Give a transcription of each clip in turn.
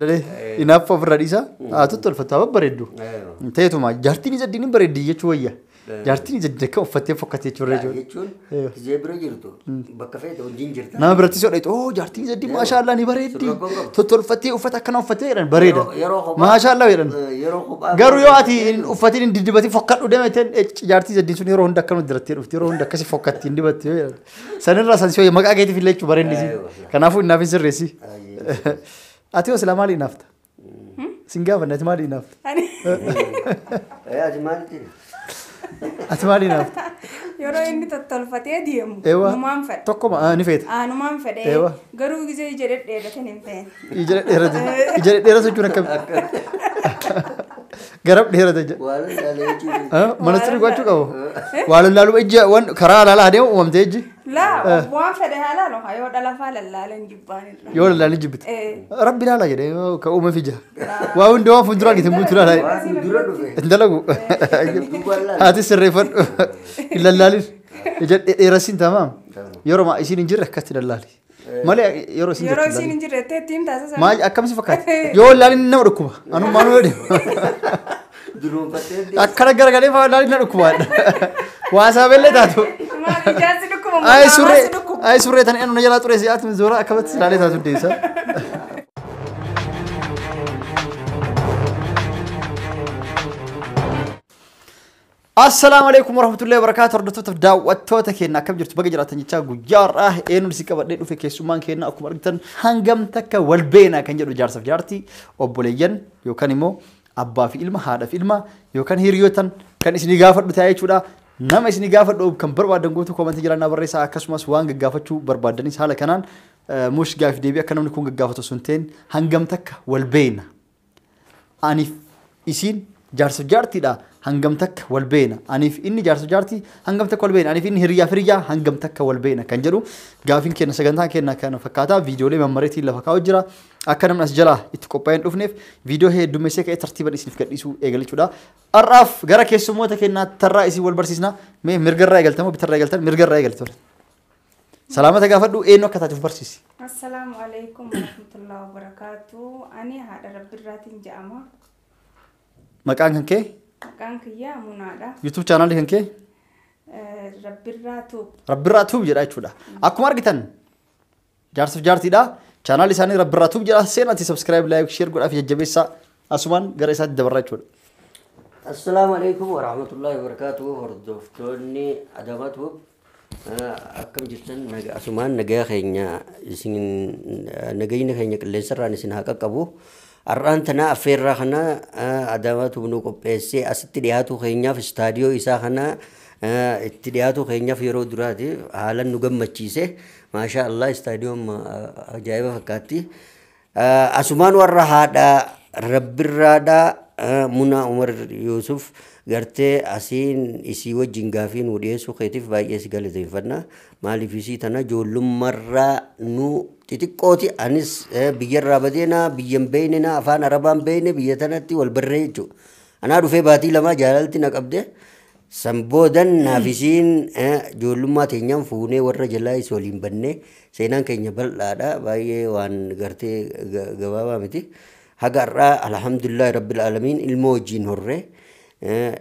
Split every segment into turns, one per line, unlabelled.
Inaaf ofirra dhiisa. Haa tottolfattu haa babbareeddu. Ta'etuma jaartiin isa diin bareeddi jechuu wayya. Jaartiin isa akka uffattee fokkatee jechuudha
jechuun. Jechuun bira jirtu bakka feete wajjin jirta.
Nama biratti sodaatu oo jaartiin isa diin maashaallaa ni bareeddi. Tottolfattee uffata akkana uffattee jedhan bareeda. Maashaallaa jedhan. Garuu yoo ati uffatiin hin diddibatiin fokkadhu deemteen jaartii isa diin sun yeroo hunda akkanuma dirattee dhufti yeroo hunda akkasii fokkatti hin dibatte yoo jedhan. Sanirraa san si wayya maqaa keetiif illee jechuu bareedni. Kanaafuu innaaf hin sirreessi. Ati hoo silaa maali inaafta? Sin gaafanne ati maali inaafta?
Ati maalitti?
Ati maali inaafta?
Yeroo inni tottolfatee deemu numaan fedha.
Tokkoma ni feeta.
Numaan fedhe garuu gisee ija dhedheeratan hin feene.
Ija dhedheerate. Ija dhedheerate jechuun akkam? Garab dheerate jedha.
Waan laalee jechuun.
Manastiri gochuu qabu. Waan laalu ija waan karaa alaalaa adeemu uumamtee ijji.
Laa waan fedhe haa laalu yoo dhalafaa lallaalan jibbaanidha.
Yoo lallaalan jibbite. Rabbi laala jedhee ka uume fija. Waa hundi waan fuuldura argite mutu laala.
Waan dura dhufe.
Hin dalagu. Ati sirreeffadhu. Hin lallaalin. Ija dheerasiin tamaam. Yeroo isiin hin jirre akkatti lallaali. Malee yeroo isiin
Yeroo isiin hin jirre ittiin taasisa.
Maal akkamsi fakkaata? Yoo lallaalin nama dhukkuba. Anuu maanuu yoo deemu.
Dunuunfattee
Akkana garagalee fa'aa lallaalin na dhukkuba. Waa saabellee taatu.
Maal ijaarsi dhukkuba
Ay surree ay surree tan anu jalaa xureessi ati zoora akkamatti ilaalee taatu deessa. Assalaamu alaikum warahmatullahi wabarakatuh. Hordoftoota daawwattoota keenya akkam jirtu baga jiraatan jechaa guyyaa har'aa eenyuun si qabadhee dhufe keessummaan keenya akkuma argitan hangam takka wal beena kan jedhu jaarsaaf jaartii obboleeyyan yookaan immoo abbaa fi ilma haadha fi ilma yookaan hiriyootan kan isinii gaafadhu ta'ee jechuudha. Nama isinii gaafadhu kan barbaadan guutuu koomantii jiraannaa barreessaa akkasumas waan gaggaafachuu barbaadanis haala kanaan mush gaafii deebii akka namni kun gaggaafatu sun ta'een hangam takka wal beena. Aniif isiin jaarsaaf jaartiidha hangam takka wal beena. Aniif inni jaarsaaf jaartii hangam takka wal beena. Aniif inni hiriyaa fi hiriyaa hangam takka wal beena kan jedhu gaafiin keenya sagantaan keenya kana fakkaata. Viidiyoolee mammareetiin lafa kaa'u jira. Akka namni as jalaa itti qophaa'ee hin dhufneef viidiyoo heddummeessee ka'ee tartiiban isiniif gadhiisuu eegalachuudha. Har'aaf gara keessummoota keenyaa tarraa isin wal barsiisna. Mee mirgarraa eegaltamoo bitarraa eegaltan? Mirgarraa eegaltan. Salaamata gaafadhu eenyu akka taatuuf barsiisi.
Assalaamu alaikum warahmatullahi wabarakatuh. Ani haadha Rabbirraatiin jedhama.
Maqaan kan kee?
Maqaan kiyyaa Munaadha.
YouTube chaanaalii kan kee?
Rabbirraa Tuub.
Rabbirraa Tuub jedha jechuudha. Akkuma argitan jaarsaaf jaartiidha. Chaanaalii isaanii Rabbirraa Tuub jedha. Seenaatti subscribe, like, share godhaaf jajjabeessaa. Asumaan gara isaatti dabarraa jechuudha.
Assalaamu alaikum warahmatullahi wabarakatuh. Hordoftoonni Adama Tuub akkam jirtan asumaan nagaa keenya isin nagayni keenya qilleensarraan isin haa qaqqabu. Har'aan tana affeerraa kana Adama Tuub nu qopheessee asitti dhiyaatu keenyaaf istaadiyoo isaa kana itti dhiyaatu keenyaaf yeroo duraati haalan nu gammachiise. Maashaa Allah istaadiyoon ajaa'iba fakkaatti. Asumaan warra haadha Rabbirraadhaa Munaa Umar Yuusuf gartee asiin isii wajjin gaafii nu dhiyeessuu keetiif baay'ee si galateeffanna. Maaliif isii tana ijoollummarraa nu xixiqqooti anis biyyarraa badeena biyya hin beekne afaan arabaa hin beekne biyya tanatti wal barree jechuudha. Anaa dhufee baatii lama jaalalti na qabde. San boodan naaf isiin ijoollummaa teenyaan fuunee warra jalaa isii waliin bannee seenaan keenya bal'aadha baay'ee waan gartee gabaabaa miti. Haga har'aa alhamdulillahi rabbil aalamiin ilmoo wajjin horree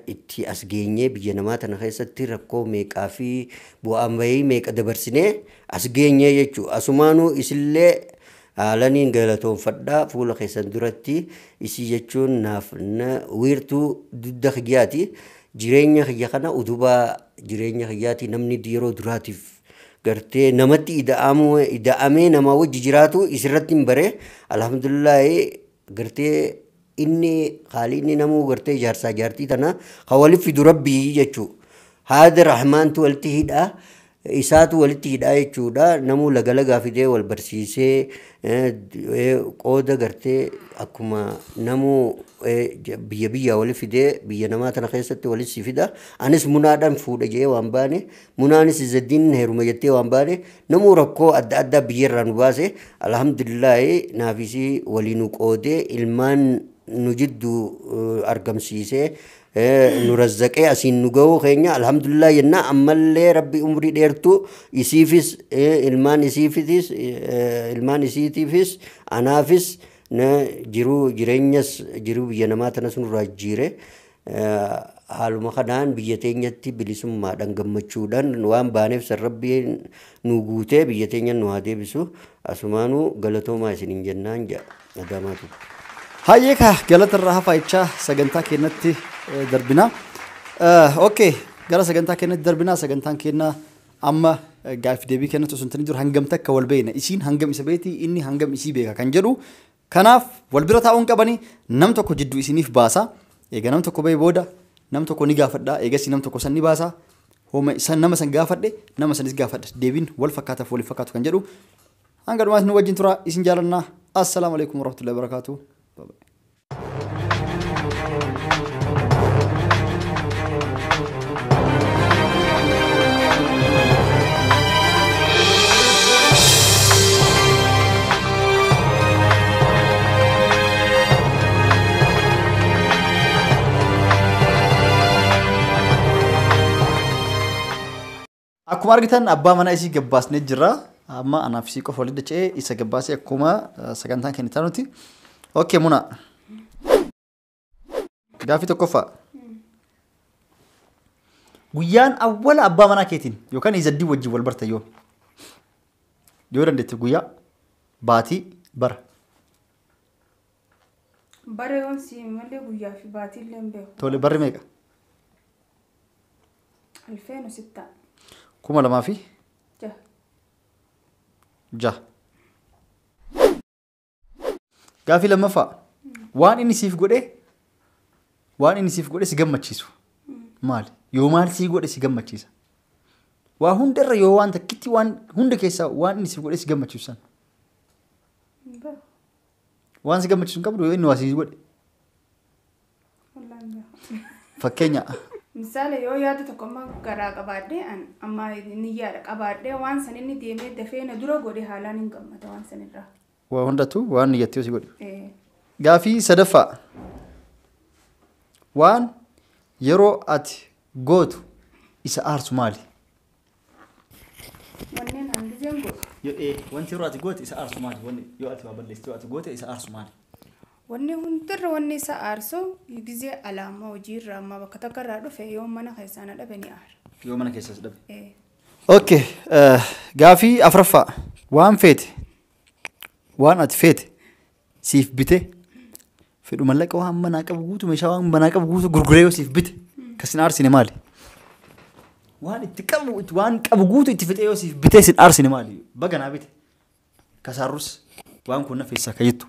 itti as geenyee biyya namaa tana keessatti rakkoo meeqaa fi bu'aan bahii meeqa dabarsinee as geenyee jechuudha. Asumaanuu isillee haalaniin galatoonfadhaa fuula keessan duratti isii jechuun naaf wiirtuu dugda kiyyaati. Jireenya kiyya kana utubaa jireenya kiyyaati namni yeroo duraatiif gartee namatti ida'amee namaa wajji jiraatu isirratti hin bare alhamdulillahi gartee inni haali inni namuu gartee jaarsaa jaartii tana kan waliif fidu rabbii jechuudha. Haada Rahmaantu walitti hidhaa isaatu walitti hidhaa jechuudha. Namuu laga lagaa fidee wal barsiisee qooda gartee akkuma namuu biyya biyyaa wali fidee biyya namaa tana keessatti walitti si fida. Anis munaadhaan fuudha jedhee waan baane munaanis Izzaddiin heeruma jettee waan baane namuu rakkoo adda addaa biyyarraa nu baase alhamdulillaahi naafisii walii nu qoodee ilmaan nu jidduu argamsiisee nu razzaqee asiin nu gahuu keenya alhamdulillah jenna ammallee rabbi umrii dheertuu isiifis ilmaan isiifis ilmaan isiitiifis anaafis Jiruu jireenyas jiruu biyya namaa tanas nurraa jijjiire. Haaluma kanaan biyya teenyatti bilisummaadhaan gammachuudhaan waan baaneef san Rabbiin nu guutee biyya teenya nu haa deebisu. Asumaanuu galatoomaa isiniin jennaan jedha Adaamaatu.
Hayyee kaa galata irraa hafaa jechaa sagantaa keenyatti darbina. Okay, gara sagantaa keenyatti darbina. Sagantaan keenya amma gaaffii deebii kennatu osoo hin taane jiru hangam takka wal beekna. Isiin hangam isa beekti, inni hangam isii beeka kan jedhu. Kanaaf wal bira taa'uun qabanii nam tokko jidduu isiniif baasa. Egaa nam tokko bahee booda nam tokko ni gaafadha. Eegas nam tokko san ni baasa. Hooma san nama san gaafadhe nama sanis gaafadha. Deebiin wal fakkaataaf waliif fakkaatu kan jedhu. Hanga dhumaatti nu wajjin tura isin jaalannaa. Assalaamu alaikum warahmatullahi wabarakatuh. Akkuma argitan abbaa manaa isii gabbaasnee jirra. Amma anaaf isii qofa walitti dacha'ee isa gabbaasee akkuma sagantaan keenya taanuti. Okay Muna. Gaaffii tokkoffaa. Guyyaan awwala abbaa manaa keetiin yookaan izaddii wajjin wal barta yoo? Yoo dandeette guyyaa, baatii, bara.
Bara yoon si malee guyyaa fi baatii illee hin beeku.
Tole barri meeqa?
2006.
2006. Gaaffii lammaffaa. Waan inni siif godhe si gammachiisu maali? Yoo maal sii godhe si gammachiisa? Waa hundarra yoo waan takkitti waan hunda keessaa waan inni siif godhe si gammachiisu sana. Waan si gammachiisu hin qabdu yoo inni waa sii godhe. Fakkeenya.
Misaala yoo yaada tokko amma garaa qabaadhee amma ni yaada qabaadhee waan san inni deemee dafee na dura godhe haalaan hin gammada waan sanirraa.
Waa hundattuu waan niyyattee si godhe. Gaaffii sadaffaa. Waan yeroo ati gootu isa aarsu maali?
Wanneen an gizeen godhu.
Wanti yeroo ati goote isa aarsu maali? Wanni yoo ati waa balleessite yoo ati goote isa aarsu maali?
Wanni hundarra wanni isa aarsu gizee alaamaa hojiirraa amma bakka takka irraa dhufe yoo mana keessaa na dhabe ni aara.
Yoo mana keessas dhabe. Okay, gaaffii afuraffaa. Waan feete waan ati feete siif bite fedhu mallaqa waan manaa qabu guutu meeshaa waan manaa qabu guutu gurguree yoo siif bite kasin aarsine maali? Waan itti qabu waan qabu guutu itti fixee yoo siif bitee sin aarsine maali? Baga naa bite. Kasaarrus waan kun na feessaa ka jettu.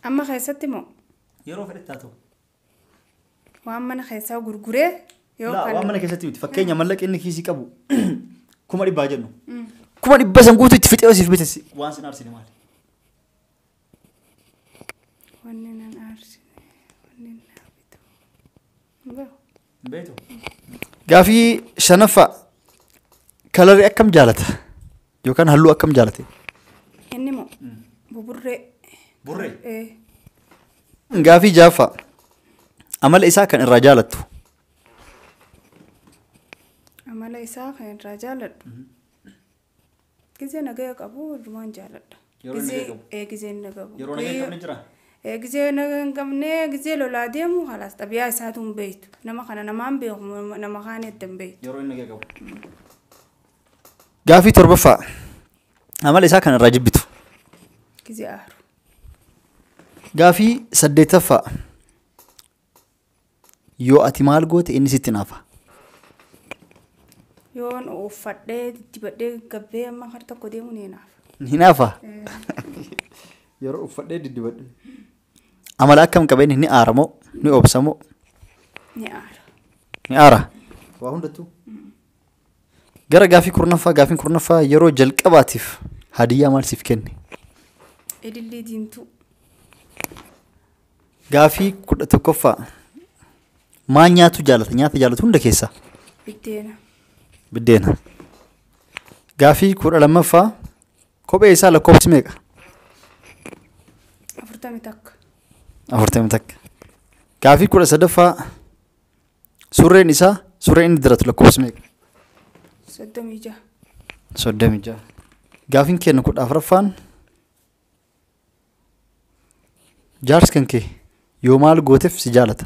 Amma keessatti moo?
Yeroo fedhetti haa ta'u.
Waan mana keessaa gurguree yoo
kan. Waan mana keessatti miti. Fakkeenya mallaqa inni kiisii qabu 400,000 jennu. 400,000 san guutuu itti fixee yoo siif bite waan sin aarsine maali?
Wanni nan aarsine wanni naa bitu.
Beetu. Gaaffii shanaffaa. Kalarii akkam jaalata? Yookaan halluu akkam jaalate?
Inni moo? Buburree.
Burree? Gaaffii ja'affaa. Amala isaa kan irraa jaalattu?
Amala isaa kan irraa jaaladhu? Gizee nagaya qabu hundumaan jaaladha.
Yeroo nagaya qabu?
Gizee nagaya qabu.
Yeroo nagaya hin qabne jiraa?
Gizee nagaya hin qabne gizee lolaa deemu halaas xabiyaa isaatu hin beektu. Nama kana namaan beeku nama kaan itti hin beektu.
Yeroo inni nagaya qabu. Gaaffii torbaffaa. Amala isaa kan irraa jibbitu?
Gizee aaru.
Gaaffii saddeettaffaa. Yoo ati maal goote inni sitti naafa?
Yoon uffadhee dibadhee gabbee amma har tokko deemu ni naafa.
Ni naafa? Yeroo uffadhee diddibadhee. Amala akkam qabeen ni aara moo ni obsa moo?
Ni aara.
Ni aara? Waa hundattuu? Gara gaaffii kurnaffaa. Gaaffiin kurnaffaa yeroo jalqabaatiif hadiyyaa maal siif kenne?
Ilillii diimtuu.
Gaaffii 11ffaa. Maal nyaatu jaalata? Nyaata jaalatu hunda keessaa?
Biddeena.
Biddeena. Gaaffii 12ffaa. Kophee isaa lakkoofsi meeqa?
41.
41. Gaaffii 13ffaa. Surreen isaa surreen inni diratu lakkoofsi meeqa?
36.
36. Gaaffiin keenya 14ffaan Jaarsi kan kee yoo maal gooteef si jaalata?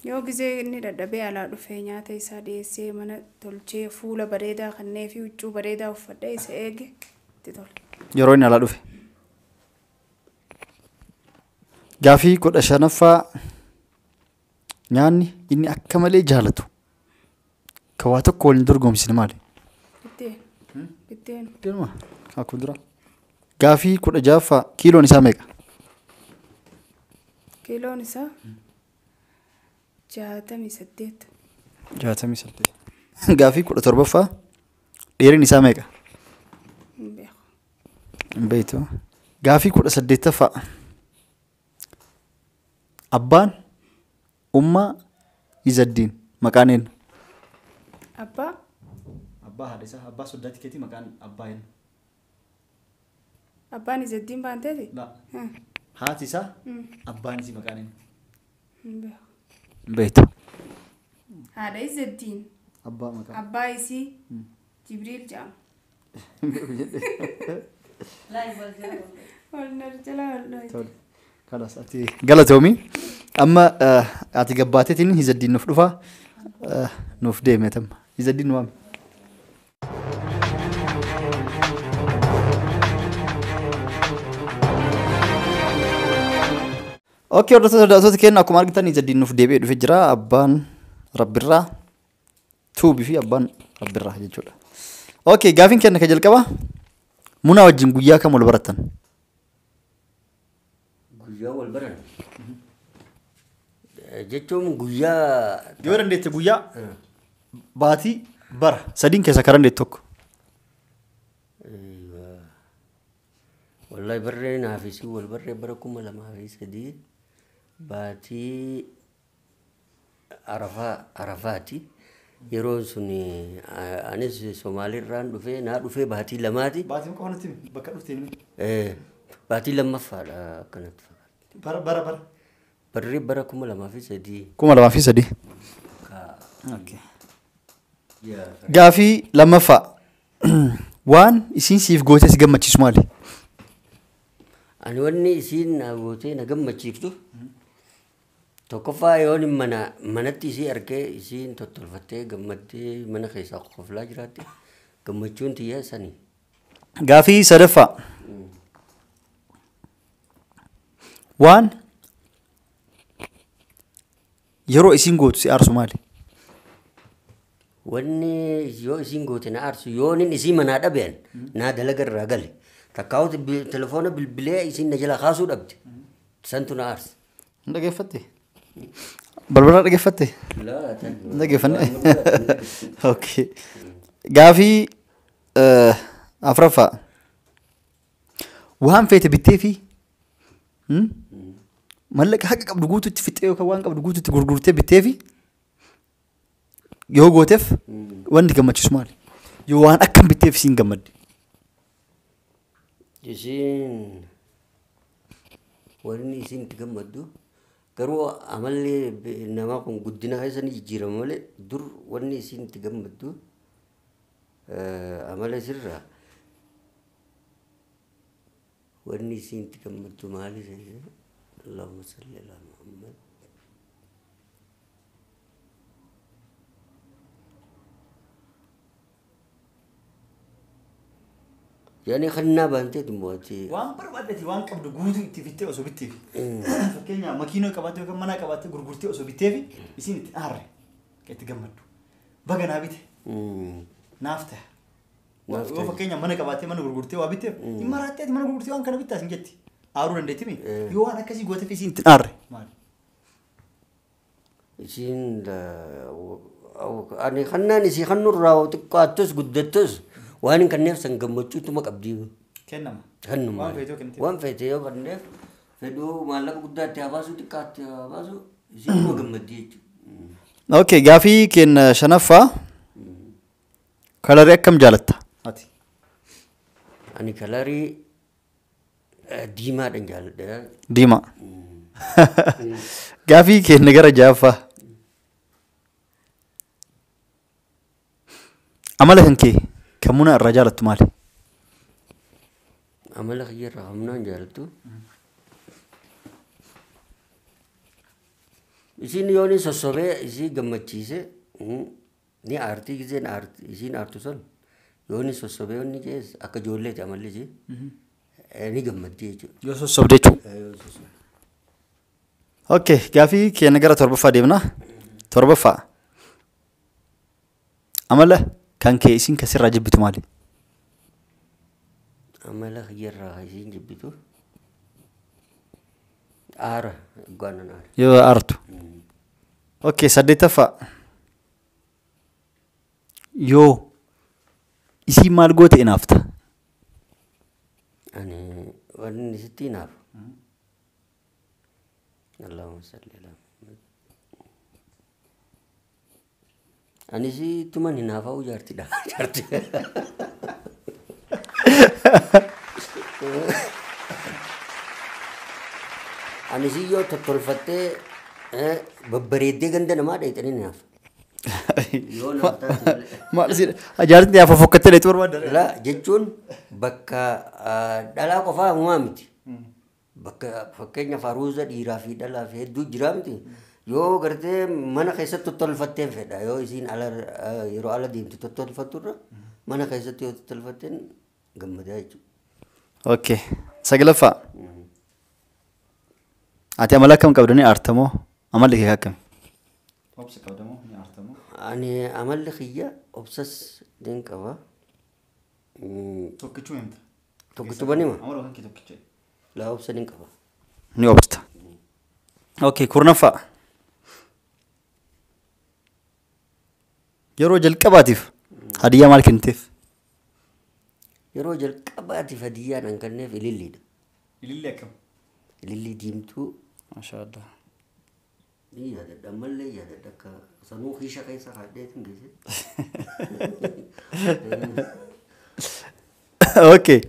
Yoo gizee inni dadhabee alaa dhufee nyaata isaa dhiyeessee mana tolchee fuula bareedaa kannee fi huccuu bareedaa uffadhee isa eege itti tola.
Yeroo inni alaa dhufe. Gaafii 15ffaa nyaanni inni akka malee jaalatu kan waa tokko waliin dorgomsine maali?
Biddeen. Biddeen.
Biddeenuma akkuma dura. Gaafii 16ffaa kiiloon isaa meeqa?
Kiiloon isaa 68.
68. Gaafii 17ffaa dheerinni isaa meeqa?
Hin beeku.
Hin beektu. Gaafii 18ffaa abbaan ummaa Izaddiin maqaan eenyu?
Abbaa?
Abbaa haadha isaa abbaa soddaatti keetii maqaan abbaa eenyu?
Abbaan Izaddiin baanteeti?
La. Haati isaa abbaan isii maqaan eenyu?
Hin beeku.
Hin beektu.
Haadha Izaddiin.
Abbaa maqaan.
Abbaa isii Jibriil jedhama. Wal jalaa wal dhooyte.
Tole. Kalas ati galatoomi. Amma ati gabbaateetiin Izaddiin nuuf dhufa nuuf deeme tamma. Izaddiin nu waami. Okay, hordoftoota daawwattoota keenya akkuma argitan Izaddiin nuuf deebi'ee dhufee jira. Abbaan Rabbirraa tuubii fi abbaan Rabbirraa jechuudha. Okay, gaafiin keenya kan jalqaba Munaa wajjin guyyaa kam wal barattan?
Guyyaa wal baran jechuun guyyaa
Yoo dandeette guyyaa baatii bara sadiin keessa karan dandeette tokko.
Wallahi barree naaf isii wal barree bara 2003 baatii Arafaati. Yeroon sun anis Somaaliirraan dhufee naa dhufee baatii lamaati.
Baatiin qofa nutti bakka dhuftee
Baatii lammaffaadha akkanatti fakkaata.
Bara bara bara.
Barri bara 2003.
2003. Gaafii lammaffaa waan isiin siif gootee si gammachiisu maali?
Ani wanni isiin na gootee na gammachiiftu tokkoffaa yoon manatti isii argee isiin tottolfattee gammaddee mana keessaa qoflaa jiraatte gammachuun tiyya sani.
Gaafii sadaffaa waan yeroo isiin gootu si aarsu maali?
Wanni yoo isiin goote na aarsu yoon isii manaa dhabeen naa dalaga irraa gale takkaa'u telefoona bilbilee isiin na jala kaasuu dhabde santu na aarsa.
Hin dhaggeeffatte? Balbala dhaggeeffatte? Hin dhaggeeffanne? Okay. Gaafii afuraffaa waan feete bittee fi mallaqa haqa qabdu guutuutti fixee yookaan waan qabdu guutuutti gurgurtee bittee fi yoo gooteef wanti gammachiisu maali? Yoo waan akkam bitteef isiin gammadde?
Isiin wanni isiin itti gammaddu garuu amalli namaa kun guddina keessa ni jijjiirama malee dur wanni isiin itti gammaddu amala isirraa wanni isiin itti gammaddu maali? Allahumma salli ala Muhammad. Yani kannaa baantee dhimmooti.
Waan barbaaddeeti waan qabdu guutuu itti fittee osoo bitteef. Fakkeenyaaf makiinaa qabaattee yookaan mana qabaattee gurgurtee osoo bitteef isiin itti aarre kan itti gammaddu. Baga naa bite. Naaf ta'a. Yoo fakkeenyaaf mana qabaattee mana gurgurtee waa bitteef hin maraatteeti mana gurgurtee waan kana bittaa isin jetti. Aaruu dandeetti mi? Yoo waan akkasii gooteef isiin itti aarre. Maali?
Isiin ani kannaan isii kannurraa xiqqaattus guddattus waan hin kanneef san gammachuutuma qabdi.
Kennama.
Kennuma.
Waan feete yoo kennite.
Waan feete yoo kenneef fedhuu maallaqa guddaa itti haa baasu xiqqaa itti haa baasu isiinuma gammaddi jechuudha.
Okay, gaafii keenya shanaffaa kalarii akkam jaalatta? Ati.
Ani kalarii diimaadhaan jaaladha.
Diimaa. Gaafii keenya gara ja'affaa. Amala kan kee kan Munaa irraa jaalattu maali?
Amala kiyya irraa kan Munaan jaalattu Isiin yoo inni sossobee isii gammachiise ni aartii giseen isiin aartu sun yoo inni sossobee inni jees akka ijoolleeti amalli isii ni gammaddi jechuudha.
Yoo sossobde jechuudha.
Yoo sossobe.
Okay, gaafii keenya gara torbaffaa deemna. Torbaffaa. Amala kan kee isiin kan sirraa jibbitu maali?
Amala kiyyarraa isiin jibbitu aara gaanan aara.
Yoo aartu. Okay, saddeettaffaa. Yoo isiin maal goote inaafta?
Ani wanni sitti hinaafu. Allahumma salli ala Muhammad. Ani sittuman hinaafa'u jaartidha. Jaarti. Ani si yoo tottolfattee babbareeddee ganda namaa dheeyxanii hinaafa. Yoo naaf taate malee.
Maal si jaartiin yaa fofokkattee dheeyxu barbaadda?
La jechuun bakka dhalaa qofaa uumaa miti. Bakka fakkeenyaaf aruuza dhiiraa fi dhalaa fi hedduu jira miti. Yoo gartee mana keessatti tottolfatteen fedha. Yoo isiin ala yeroo ala deemtu tottolfatturra mana keessatti yoo tottolfatteen gammadaa jechuudha.
Okay, saglaffaa. Ati amala akkam qabda ni aartamoo? Amalli kee akkami? Obsa qabdamoo ni aartamoo?
Ani amalli kiyya obsas nin qaba.
Tokkichuma himta.
Tokkichuma nima?
Amala kan kee tokkicha.
Laa obsa nin qaba.
Ni obsta. Okay, kurnaffaa. Yeroo jalqabaatiif hadiyyaa maal kenniteef?
Yeroo jalqabaatiif hadiyyaan an kenneef ililliidha.
Ililli akkam?
Ilillii diimtuu.
Maashaallah.
Ni yaadadha ammallee yaadadha akka sanuu kiisha keessa kaadheetiin geesse.
Okay.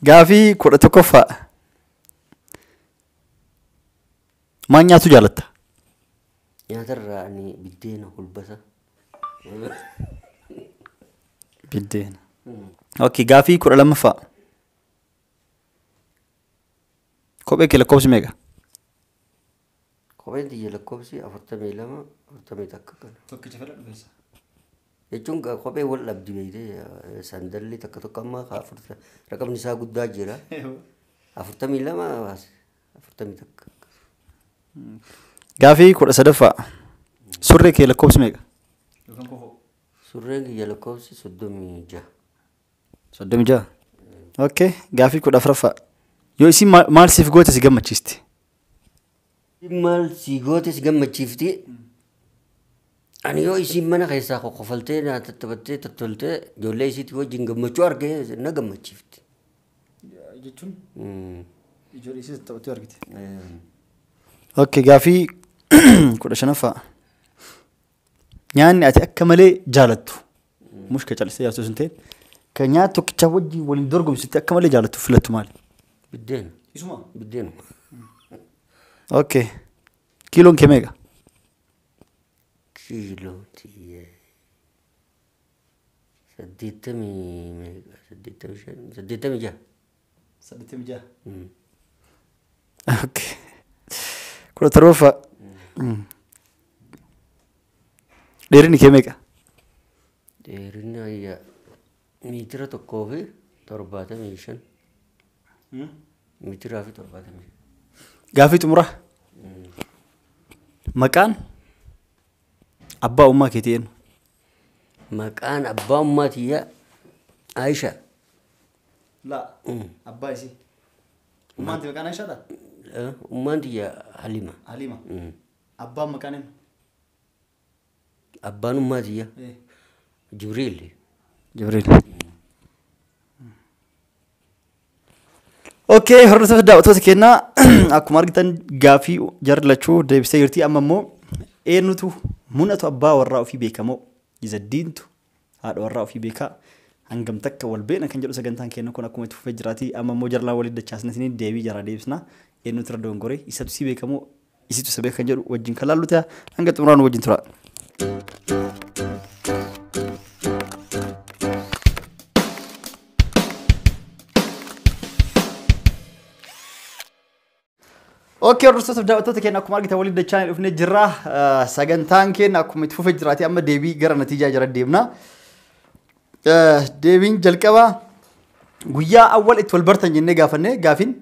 Gaafii 11ffaa. Maal nyaatu jaalatta?
Nyaatarraa ani biddeena hulbasa.
Biddeena. Okay, gaafii 12ffaa. Kophee kee lakkoofsi meeqa?
Kopheen tiyya lakkoofsi 42, 41 kana.
Tokkicha fedha dhufeessa.
Jechuun kophee wal dhabdi beektee sandalli takka tokko amma raqamni isaa guddaa jira. 42 baase 41.
Gaafii 13ffaa. Surree kee lakkoofsi meeqa?
Surreen kiyya lakkoofsi 36.
36. Okay, gaafii 14ffaa. Yoo isiin maal siif goote si gammachiisti?
Maal si goote si gammachiifti? Ani yoo isiin mana keessaa qoqqofaltee naa tattabattee tottoltee ijoollee isiitii wajjin gammachuu argee na gammachiifti.
Jechuun ijoollee isii tattabattee argite. Okay, gaafii 15ffaa. Nyaanni ati akka malee jaalattu mushka callisee jaalattu sun ta'e kan nyaata tokkicha wajjin waliin dorgomsitti akka malee jaalattu filattu maali?
Biddeena.
Isuma?
Biddeena.
Okay. Kiiloon kee meeqa?
Kiiloo tiyya 80 meeqa? 85, 86.
86. Okay. 17ffaa. Dheerinni kee meeqa?
Dheerinni ayya meetira 1.75. Meetiraa fi 75.
Gaafii xumuraa. Maqaan abbaa ummaa keetii eenyu?
Maqaan abbaa ummaa tiyya Aisha.
Laa abbaa isii. Ummaan tiyya maqaan Aishaadha?
Ummaan tiyya Halima.
Halima. Abbaan maqaan eenyu?
Abbaan ummaa tiyya Jibriil.
Jibriil. Okay, hordoftoota daawwattoota keenyaa akkuma argitan gaafii jarri lachuu deebisee jirti. Amma immoo eenyutu mul'atu abbaa warraa ofii beekamoo Izaddiintu haadha warraa ofii beekaa hangam takka wal beekna kan jedhu sagantaan keenya kun akkuma itti fufee jiraati. Amma immoo jarlaa waliin dachaasnee deebii jaraa deebisna. Eenyutu irra dogongoree isatu si beekamoo isitu isa beeka kan jedhu wajjin kan laallu ta'a. Hanga xumuraan wajjin tura. Okay, hordoftoota daawwattoota keenya akkuma argitan waliin dachaan dhufnee jirra. Sagantaan keenya akkuma itti fufee jiraate amma deebii gara natiijaa jira deemna. Deebiin jalqabaa guyyaa awwal itti wal bartan jennee gaafanne gaafin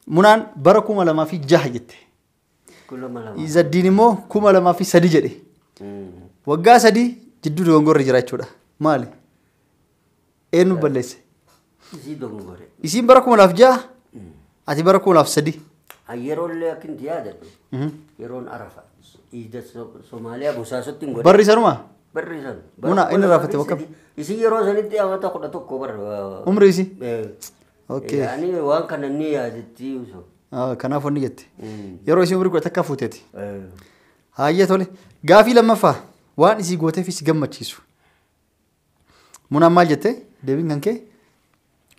Munaan bara 2006 jette.
2002.
Izaddiin immoo 2003 jedhe. Waggaa 3 jidduu dogongorri jira jechuudha. Maali? Eenyu balleesse?
Isii dogongore.
Isiin bara 2006 ati bara 2003.
Yeroo illee akka inni yaadadhu. Yeroon Arafa. Iida Somaaliyaa Bosaasotti hin godhe.
Barri sanuma?
Barri san.
Muna inni raafate bakka.
Isii yeroo sanitti amata 11 bara.
Umri isii? Okay.
Ani waan kana ni yaadatti Yusuf.
Kanaaf wanni jette. Yeroo isii umrii 11 fuuteeti. Hayyee tole. Gaafii lammaffaa waan isii gooteef si gammachiisu. Munaan maal jette? Deebiin kan kee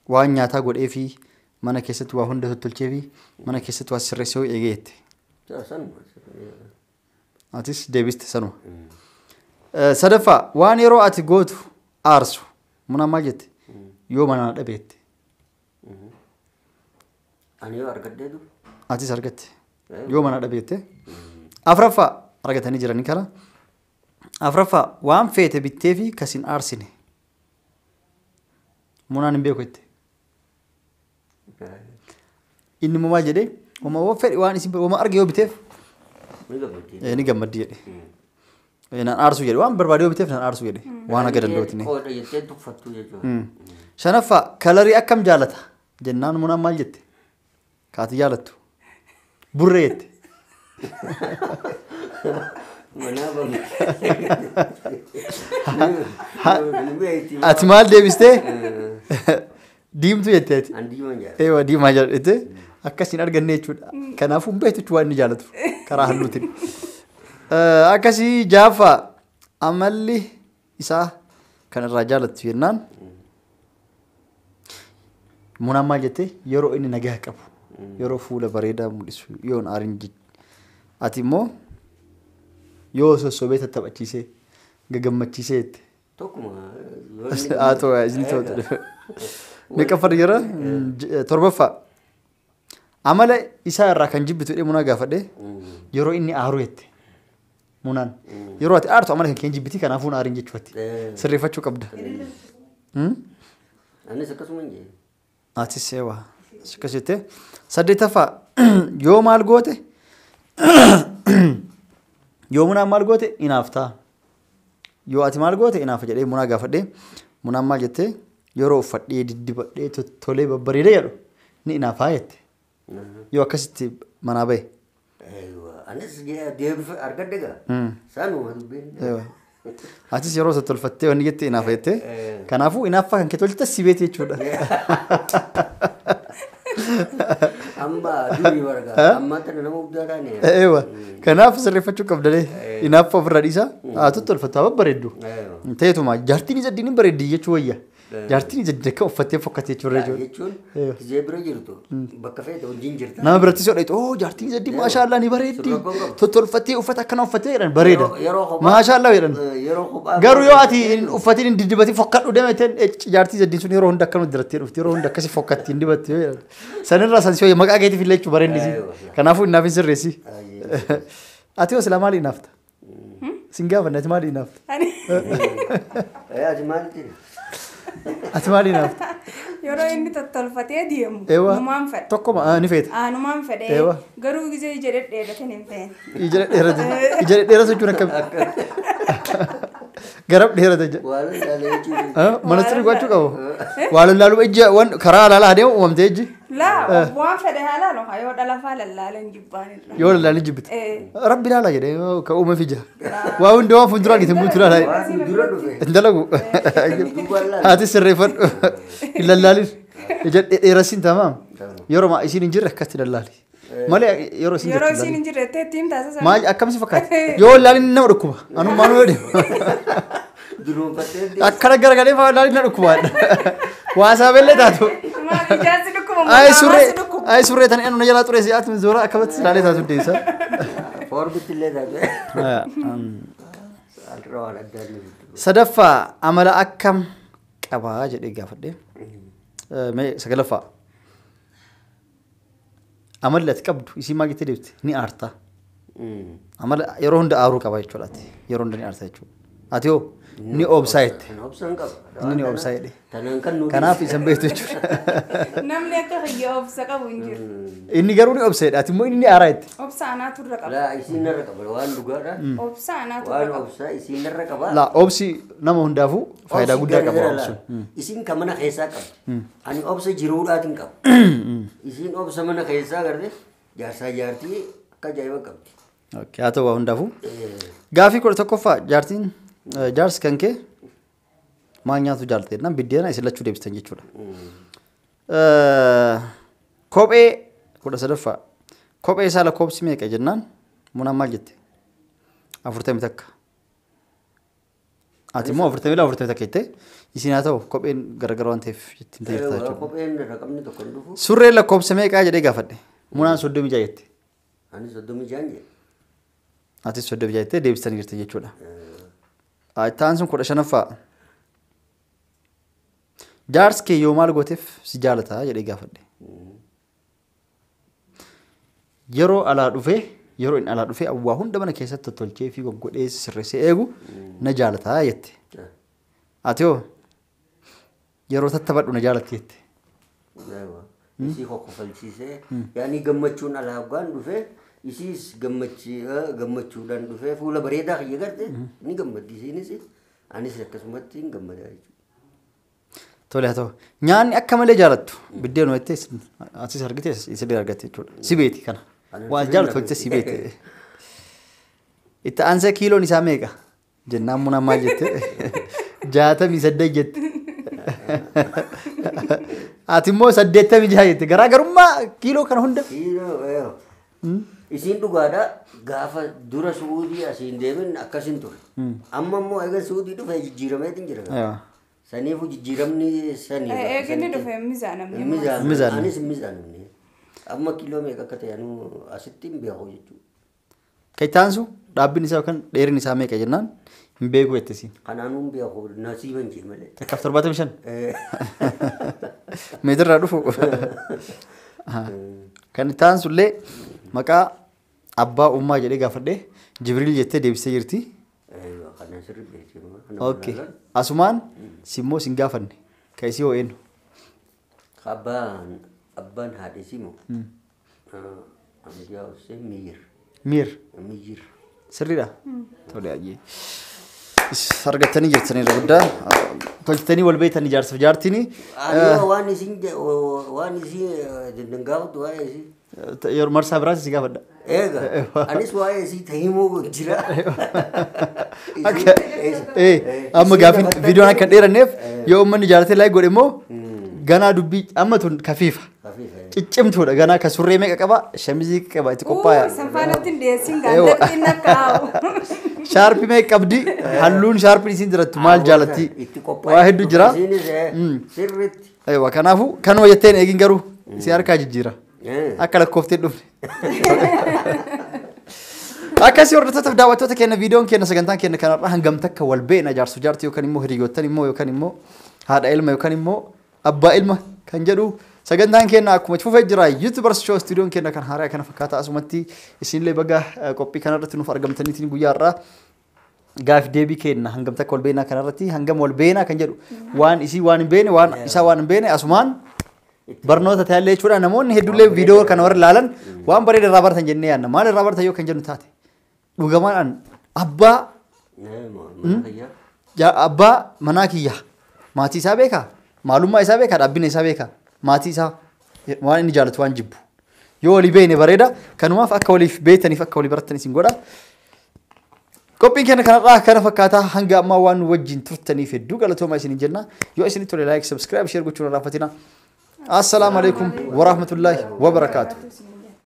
waan nyaataa godhee fi mana keessatti waa hunda tottolchee fi mana keessatti waa sirreessee eegee jette. Atis deebiste sanuma. Sadaffaa waan yeroo ati gootu aarsu. Munaan maal jette? Yoo mana dhabeette.
Ani yoo argadheetu.
Atis argatte. Yoo mana dhabeette. Afraffaa argatanii jiranii kana. Afraffaa waan feete bittee fi kasin aarsine. Munaan hin beeku jette. Inni immoo maal jedhee? Wama fedhe waan isin wama arge yoo biteef
Ni gammaddi.
Ni gammaddi jedhe. Naan aarsuu jedhe waan barbaade yoo biteef naan aarsuu jedhe waan haga danda'uutiin.
Qoodha jettee tuffattuu jechuudha.
Shanaffaa kalarii akkam jaalata? Jennaan munaan maal jette? Kaati jaalattu. Burree jette.
Manaa bahu.
Ati maal deebistee? Diimtuu jette ati.
An diimaan jaalladha.
Eewa diimaa jaalladhe akkasiin arganne jechuudha. Kanaafuu hin beektu jechuudha waan inni jaalatu karaa halluutiin. Akkasii jaaffaa amalli isaa kan irraa jaalattu jennaan Munaan maal jette yeroo inni nagaa qabu yeroo fuula bareedaa mul'isu yoo hin aarin ati immoo yoo sossobee tattaphachiisee gagammachiisee jette.
Tokkuma.
Haa ta'u isin ta'u. Meeqaffaadha jira? Torbaffaa. Amala isaa irraa kan jibbitu jedhee Munaa gaafadhe yeroo inni aaru jette. Munaan yeroo ati aartu amala kan kee jibbiti kanaafuu hin aarin jechuuti. Sirreeffachuu qabda.
Anis akkasuma hin jedhe.
Atis eewwa akkas jettee. Saddeettaffaa yoo maal goote yoo Munaan maal goote inaaftaa. Yoo ati maal goote inaafa jedhee Munaa gaafadhe. Munaan maal jettee yeroo uffadhee diddibadhee toltolee babbareedee jedhu ni inaafaa jette. Yoo akkasitti manaa bahe.
Anis deebifa argadhe gaa. Sanuma dubbiin.
Atis yeroo tottolfattee wanni jette inaafa jette. Kanaafuu inaaffaa kan kee tolchite si beeti jechuudha.
Amma durii warga. Amma tana nama guddaa taane.
Eewa. Kanaaf sirreeffachuu qabdalee inaaffaa ofirraa dhiisaa. Haa tottolfattu haa babbareeddu. Ta'eetuma jaartiin Izaddiin hin bareeddi jechuu wayya. Jaartiin Izaddiin akka uffattee fokkatee jechuudha jechuudha.
Jechuun gisee bira jirtu bakka feete wajjin jirta.
Nama biratti si hodhaitu oo jaartiin Izaddiin maashaallaa ni bareeddi. Tottolfattee uffata akkana uffattee jedhan bareeda. Maashaallaa jedhan.
Yeroo kophaa.
Garuu yoo ati hin uffatiin hin diddibatiin fokkadhu deemteen jaartii Izaddiin sun yeroo hunda akkanuma dirattee dhufti yeroo hunda akkasi fokkatti hin dibatte yoo jedhan. Sanirraa san si wayya maqaa keetiif illee jechuu bareenni si. Kanaafuu innaaf hin sirreessi. Ati hoo silaa maali inaafta? Sin gaafanne ati maali inaafta?
Ati maalitti?
Ati maali inaafta?
Yeroo inni tottolfatee deemu numaan fedha.
Tokkuma ni feeta.
Numaan fedhe garuu gisee ija dhedheerate hin feene.
Ija dhedheerate. Ija dhedheerate jechuun akkam? Garab dheerate jedha.
Waan laalee jechuun.
Mana sirrii gochuu qabu. Waan laalu ija waan karaa alaalaa adeemu uumamtee ijji.
Laa waan fedhe haa laalu yoo dhalafaa lallaalan jibbaan irra.
Yoo lallaalan jibbite. Rabbi laala jedhee ka uume fija. Waa hundi waan fuuldura argite mutu laala.
Waan dura dhufe.
Hin dalagu. Ati sirreeffadhu. Hin lallaalin. Ija dheerasiin tamaam. Yeroo isiin hin jirre akkatti lallaali. Malee yeroo isiin
Yeroo isiin hin jirre ittiin taasisa.
Maal akkamsi fakkaata? Yoo lallaalin nama dhukkuba. Anummaan yoo deemu.
Duruunfattee.
Akkana garagalee fa'aa lallaalin na dhukkuba. Waa saabellee taatu.
Maal ijaarsi dhukkuba
Ay surree ay surree tan anu jalaa xureessi ati zoora akkamatti ilaalee taatu deessa.
Foorbitti illee taatu. Alraa waan addaa ni
Sadaffaa amala akkam qabaa jedhee gaafadhe. Mee sagalaffaa. Amalli ati qabdu isii maal jettee deebiste ni aarta. Amala yeroo hunda aaruu qaba jechuudha ati. Yeroo hunda ni aarta jechuudha. Ati hoo ni obsaa jette.
Kan obsan qaba.
Inni ni obsaa jedhe.
Tanaan kan nu
Kanaaf isan beektu jechuudha.
Namni akka kiyya obsa qabu hin jiru.
Inni garuu ni obsa jedhe. Ati immoo inni ni aaraa jette.
Obsa anaatu irra qaba.
Laa isiin narra qaba waan dhugaadha.
Obsa anaatu irra
Waan
qaba.
obsaa isiin narra qaba.
Laa obsi nama hundaafuu faayidaa
Obsi
guddaa qaba
gargara
obsuun.
laa. Isiin kan mana keessaa qabdi. Ani obsa jiruudhaatiin qaba. Isiin obsa mana keessaa garte jaarsaa jaartii akka ajaa'iba qabdi.
Okay, haa ta'u waa hundaafuu. Gaafii 11ffaa jaartiin jaarsi kan kee maal nyaatu jaallatte jennaan biddeena isin lachuu deebistan jechuudha. Kophee 13ffaa kophee isaa lakkoofsi meeqa jennaan munaan maal jette? 41. Ati immoo 42 41 jette isin haa ta'u kopheen gargar waan ta'eef ittiin ta'e jirta jechuudha.
Kopheen raqamni tokko hin dhufu.
Surreen lakkoofsa meeqaa jedhee gaafadhe munaan 36 jette.
Ani 36 jedhe.
Atis 36 jettee deebistanii jirti jechuudha. Ittaan sun 15ffaa. Jaarsi kee yoo maal gooteef si jaalataa jedhee gaafadhe. Yeroo alaa dhufee yeroo inni alaa dhufee waa hunda mana keessatti tottolchee fi goggodhee sirreessee eegu na jaalataa jette. Ati hoo yeroo tattabadhu na jaalatti jette.
Isii kokkofalchiisee yaani gammachuun alaa hoggaan dhufee isiis gammachuudhaan dhufee fuula bareedaa kiyya garte ni gammaddi isiinis anis akkasumatti hin gammada jechuudha.
Tole haa ta'u. Nyaanni akka malee jaalattu biddeen jettee atis argite isillee argatte jechuudha. Si beeti kana. Waan jaallattu jettee si beete. Itti aansee kiiloon isaa meeqa? Jennaan munaan maal jette? 68 jette. Ati immoo 86 jette. Garaagarummaa kiiloo kana hunda.
Kiiloo isiin dhugaadha gaafa dura Suudii asiin deemin akkasin ture. Amma immoo eega Suudii dhufee jijjiirameetiin jira. Saniifuu jijjiiramni sanii.
Eeginni dhufe mizaanamne.
Mizaanamne.
Anis hin mizaanamne. Amma kiiloo meeqa akka ta'e anuu asitti hin beeku jechuudha.
Kan itti aansu dhaabbiin isaa yookaan dheerinni isaa meeqa jennaan hin beeku jette isiin.
Kanaanuu hin beeku nasiiban jee malee.
Takkaaf 75. Meetirraa dhufu. Kan itti aansu illee maqaa abbaa ummaa jedhee gaafadhee Jibriil jettee deebistee jirti.
Kana sirri beekti.
Okay. Asumaan simmoo sin gaafanne kan isii hoo eenyu?
Abbaan haadha isii moo? Amdiyaa Hussein Miyyir.
Miir.
Miyyir.
Sirriidha? Tole ayyee. Argattanii jirtanii guddaa. Tolchitanii wal beektanii jaarsaaf jaartiini.
Ani waan isin waan isii gaafatu waa'ee isii.
Yeroo marsaa biraas si gaafadha.
Eega anis waa'ee isii tahimuu jira.
Amma gaafiin viidiyoon akka hin dheeranneef yoo uummanni jaalatee like godhe immoo ganaa dubbii amma tun kafiifa. Ciccimtuudha ganaa ka surree meeqa qaba shamizii qaba itti qophaa'aa.
San faanatti hin dhiyeessin gaandarqiin akka haa'u.
Shaarpii meeqa qabdi halluun shaarpiin isiin jirattu maal jaalatti waa hedduu jira.
Sirriitti.
Ewa kanaafuu kanuma jetteen eegin garuu si harkaa jijjiira. Akka lakkooftee dhufne. Akkasii hordoftoota daawwattoota keenya viidiyoon keenya sagantaan keenya kanarraa hangam takka wal beekna jaarsu jaartii yookaan immoo hiriyoottan immoo yookaan immoo haadha ilma yookaan immoo abbaa ilma kan jedhu sagantaan keenya akkuma fufee jira YouTubers show stuudiyoon keenya kan haaraa kana fakkaata asumatti isinillee baga qophii kanarratti nuuf argamtaniitiin guyyaa har'aa gaaf deebii kenna hangam takka wal beeknaa kanarratti hangam wal beeknaa kan jedhu waan isii waan hin beekne waan isaa waan hin beekne asumaan barnoota ta'allee jechuudha namoonni hedduullee viidiyoo kana warra ilaalan waan bareeda irraa baratan jennee yaadna maal irraa baratan yoo kan jennu taate dhugamaan abbaa abbaa manaa kiyya maatii isaa beekaa maalummaa isaa beekaa dhaabbina isaa beekaa maatii isaa waan inni jaalatu waan jibbu yoo walii beekne bareeda kanumaaf akka waliif beektaniif akka walii baratan isin godha. Qophiin keenya kanarraa kana fakkaataa hanga ammaa waan nu wajjin turtaniif hedduu galatoomaa isiniin jenna yoo isinitti tole like subscribe share gochuun irraanfatina. Assalaamu alaikum warahmatullaahi wabarakaatu.